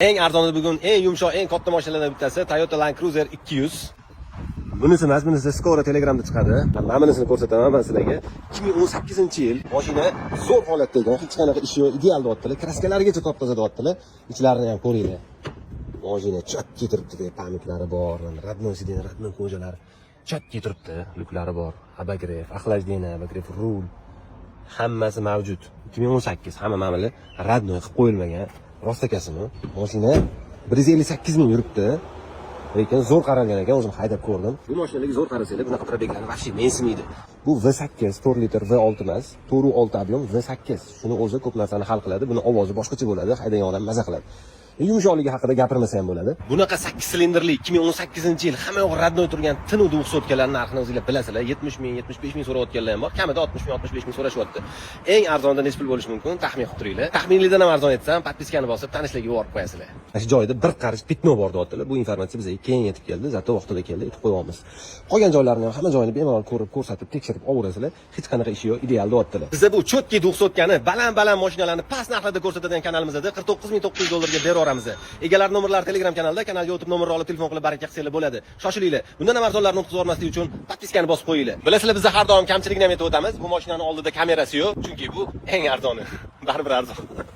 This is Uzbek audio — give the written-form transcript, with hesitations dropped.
Eng arzoni bugun eng yumshoq, eng katta mashinalardan bittasi Toyota Land Cruiser 200. Bunisi emas, bunisi скоро Telegramda chiqadi. Mana bunisini ko'rsataman man sizlarga. 2018-yil mashina zo'r holatda ekan, hech qanaqa ishi yo'q, ideal deyaptilar. Краска larigacha top-toza deyaptilar. Ichlarini ham ko'ringlar. Mashina чётко turibdi, память lari bor, mana родной сиденье, родной кожа lar чётко turibdi, lyuklari bor, обогрев, охлаждение, обогрев rul, hammasi mavjud. 2018, hamma mana родной qilib qo'yilmagan. Rostakasini mashina 158 ming yuribdi. Lekin zo'r qaralgan ekan, o'zim haydab ko'rdim. Bu mashinalarga zo'r qarasanglar, bunaqa пробег larni вообще mensimaydi. Bu V8, 4 litr V6 emas, 4.6 объем V8. Shuni o'zi ko'p narsani hal qiladi. Buni ovozi boshqacha bo'ladi, haydagan odam maza qiladi. Yumshoqligi haqida gapirmasa ham bo'ladi. Bunaqa 8 silindrli 2018-yil, hamma yoq родной turgan tinu 200 lar narxini o'zinglar bilasizlar. 70 ming, 75 ming so'rayotganlar ham bor. Kamida 60 ming, 65 ming so'rashyapti. Eng arzonida necha pul bo'lishi mumkin? Taxmin qilib turinglar. Taxminlikdan ham arzon aytsam, подписка ni bosib, tanishlarga yuborib qo'yasizlar. Mana shu joyda bir qarich пятно bor deyaptilar. Bu informatsiya bizga keyin yetib keldi, зато vaqtida keldi, aytib qo'yamiz. Qolgan joylarini ham, hamma joyini bemalol ko'rib, ko'rsatib, tekshirib olaverasizlar. Hech qanaqa ishi yo'q, ideal deyaptilar. Biza bu чёткий 200 ni baland-baland mashinalarni past narxlarda ko'rsatadigan kanalimizda 49 900 dollarga berib yuboramiz. Egalar nomerlari Telegram kanalida, kanalga o'tib nomerni olib telefon qilib baraka qilsanglar bo'ladi. Shoshilinglar. Bundan ham arzonlarni o'tkazib yubormaslik uchun подписка ni bosib qo'yinglar. Bilasizlar, biz har doim kamchilikni ham aytib o'tamiz. Bu mashinani oldida kamerasi yo'q, chunki bu eng arzoni. Baribir arzon.